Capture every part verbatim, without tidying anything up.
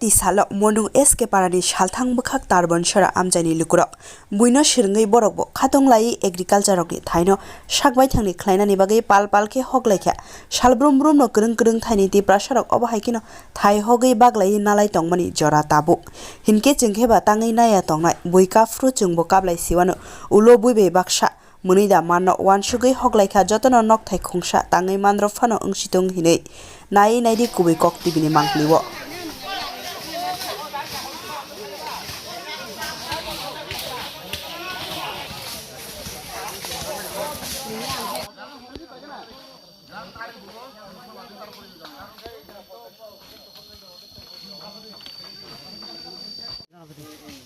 tisalo monung S K parani salthang bwkhak Tarbonsora amchaini lukurok. Buino swrwngwi borokbo khatong laiwi agriculture rokni thaino sak baithangni khlainani bagwi pal pal khe hoklaikha. Sal brum brumno kwrwng kwrwng thaini Tiprasarok obo hai kheno thai hogwi baglaiwi nalai tongmani jora tabuk. Hinkhe chwng khe ba tangwi naiya tongnai, bui kaphru chwngbo kablai siwano ulo bui bai baksa. Mwnwi da manno uansugwi hoklaikha, jotono nokthai khungsa tangwi manrok phano wngsitung hinwi. Naiwi naidi kubui kok T V ni mangpili o.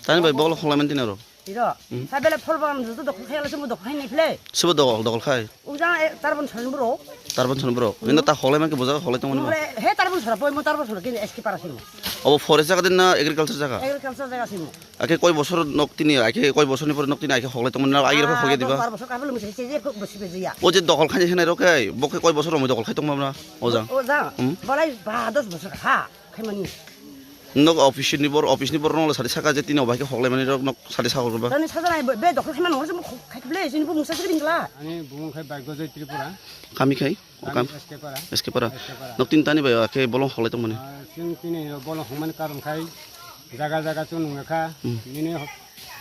Tani bai bokol hoklai man tini aro. Iro, hmm? Sabele phol bagan jutu dokol khai ala chumbo dokol khai ni phle. Sibo dokol, dokol khai. Uja, e, Tarbonsora ni bro. Tarbonsora ni bro. Hmm. Ino ta hoklai man ke boja hoklai tong mani ba. He Tarbonsora, poi mo Tarbonsora ke S K para simo. Obo forest jaga din na agriculture jaga? Agriculture jaga simo. Ake koi bosor nok tini, ake koi bosor ni pore nok tini, ake hoklai tong mani na, agi rok hoklai diba? Bar bosor kabel musi se je bosi be jiya. O je dokol khai ni henai rok kai, bo khe koi bosor romoi dokol khai tong mani na, o jang? O jang. Hmm? Balai ba dos bosor ha. Khaimani. Nok office ni bor, office ni bor no sari saka je tini obai khe hoklai mani rok nok sari saka ba. Tani saja nai be dokol khaimani hor se mo khai kble sini bo musa se ringla. Ani bumung khai bai Gojoi Tripura. Kami khai? O kami kam. S K Para. S K Para. S K Para. Nok tin tani bai khe bolong hoklai tong mani. Ah, sing tini bolong hongmani karon khai jaga jaga chung nungkha. Hmm. Nini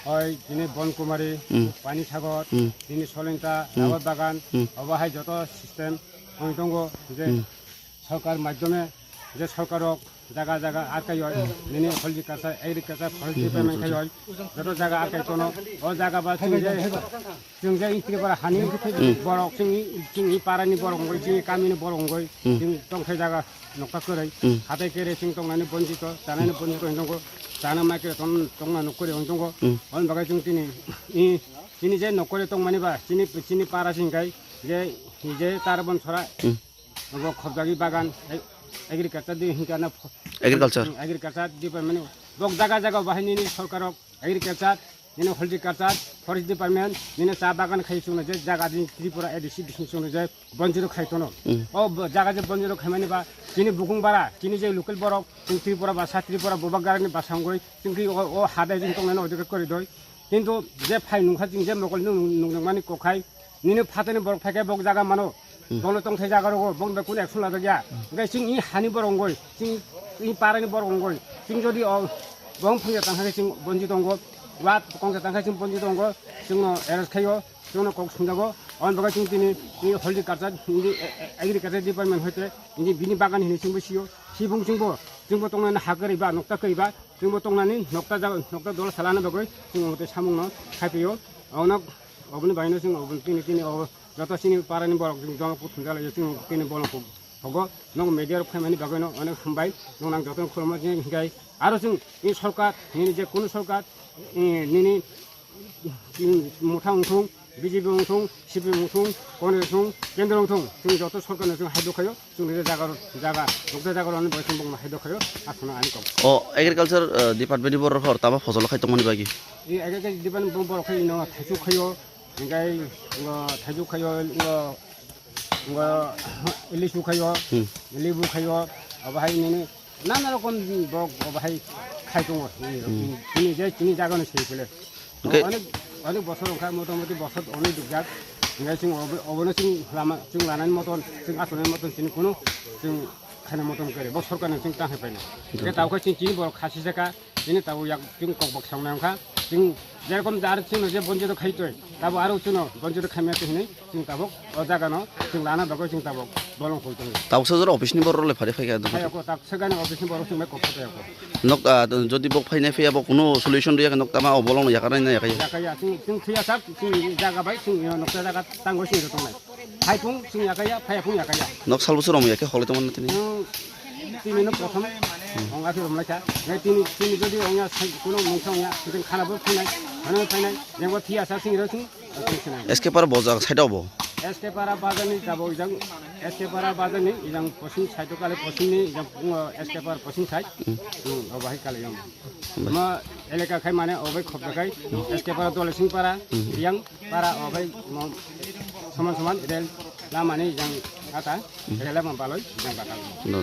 hoi tini Bon Kumari, hmm, Pani Sagor, hmm, tini Solinta, hmm, Rabat Bagan, hmm, obo hai joto system hong tongo je, hmm, sorkar maidhyome je sorkarrok jaga jaga arkai oi, nini horticulture, agriculture, forest department khai oi, joto jaga arkai tono, o jaga ba chwng je, chwng je Tripura hani borok, chwng, chwng parani borok wngoi, chwng kamini borok wngoi, chwng tongthai jaga nokta kwrwi, hatai kere chwng tongnani bonjito, chanani bonjito wng tongo, chana mai kere tong, tongna nok kwrwi wng tongo, hwn bagwi chwng tini, i, chini je nok kwrwi tongmani ba, chini, chini para chwng kai, je, je Tarbonsora, Obo khobjagwi bagan, ag-, agriculture di hinkhe ano pho-, agriculture. Agriculture department ni bok jaga jaga bahai nini sorkarok agriculture, nini horticulture, forest department, nini cha bagan khai chwngno je jaga di Tripura A D C bising chwngno je bonjiro khai tono. Mm. O bo-, jaga je bonjiro khaimani ba chini bukung bara, chini je local borok, chini Tripura basa, Tripura bubagrani basa wngwi chwngkhe o, o hade jing tongnani odhikar kwrwi doi. Kintu je phai nungkha chwng je mokol nung, nung, nungmani kokhai, nini phatani borok phaikhe bok jaga mano, hmm, bono tongthai jaga rogo, bok bai kunu action lajak ya. Hwnkhe chwng i hani borok wngoi, chwng i parani borok wngoi, chwng jodi o bong phungya tangkha khe chwng bonji tongo, wa kongsa tangkha chwng bonji tongo, chwngno arrest khaio, chwngno kok sungjago, aboni bagwi chwng tini i horticulture, nini, e, e, agriculture department hoite nini bini bagan hinwi chwngbo sio, sibung chwngbo, chwngbo tongnani ha kwrwi ba, nokta kwrwi ba, chwngbo tongnani nokta jaga, nokta dol salana bagwi chwng omo tei samungno khaipio. Ono, oboni bagwino chwng oboni tini, tini o joto chini parani borok chwng joma kuthum jalaio, chwng tini bolong kuk hogo. Nogo media rok phaimani bagwino onek hambai, nong nang jotono khulumma chini hinkhe aro chwng nini sorkar, nini je kunu sorkar, nini Chini motha wngthung, B J P wngthung, C P M wngthung, Congress wngthung, kendro wngthung, chini joto sorkarno chwng haidok khaio, chwngni je jaga, jaga, nokta jaga rwna bagwi chwng bongno haidok khaio, aswkno ani kok. O agriculture, eh, department ni borok hor tama phojolo khai tongmani bagwi? I agriculture department bo-, borok khai ino thaichuk khaio, hinkhe, ngo thaichuk khaio, ngo Ngo lisu khaio, hmm, libu khaio, obo hai nini nana rokom bok obo hai khai tongo. Hmm. Chini je chini jaga no sei pele. Hwnkhe onek, onek bosor wngkha, motamoti bosor onek dukjak. Hwnkhe chwng obo, obono chwng lama, chwng lanani moton, chwng achonani moton chini kunu chwng khaina moton kare. Bo sorkar no chwng tang hai paina. Hwnkhe tabukhe chini, chini borok khasi jaka. Chini tabuk yak chwng kok bok sangnai wngkha. Chwng jerokom jar chwngno je bonjiro khai toi, tabuk aro chwngno bonjiro khaimya twi hinwi chwng tabuk o jagano chwng lana bagwi chwng tabuk bolong koi tongo. Tabuksa jora office ni borok rok le phari phaikha. Phai ako, tak segani office ni borok chwng bai kok phatai ako. Nok, ah, jodi bok phainai phiya bo kuno solution riya nok tama o bolong no yakarnai na yakaya. Yakaya chwng, chwng thwiya sak chwng jaga bai chwng nokta jaga tangwi chwng tongnai. Phaiphung chwng yakaya, phaiyaphung yakaya. Nok sal bwswk romwi yakhe holai tongmani tini? Chwng tini no prothom, hmm, ong akhe romlaikha. Nai tini, tini jodi ongya sai kuno mungsa ongya, chwng khana bo phainai, ano phainai, jengbo thia sa sing ro sing, chwng sinai. S K Para bojak side o bo? S K Para bazar ni jabo ijang, S K Para bazar ni ijang posim side o kale posim ni ijang, uh, S K Para posim side. Hmm. Hmm, obo hai kale yang. Mo eleka khai mane obai khobda khai, S K Para, Dole Singh Para, hmm, yang Para obai mo soman soman rel lama ni jang ata, hmm, rel lama baloi jang bakal. No.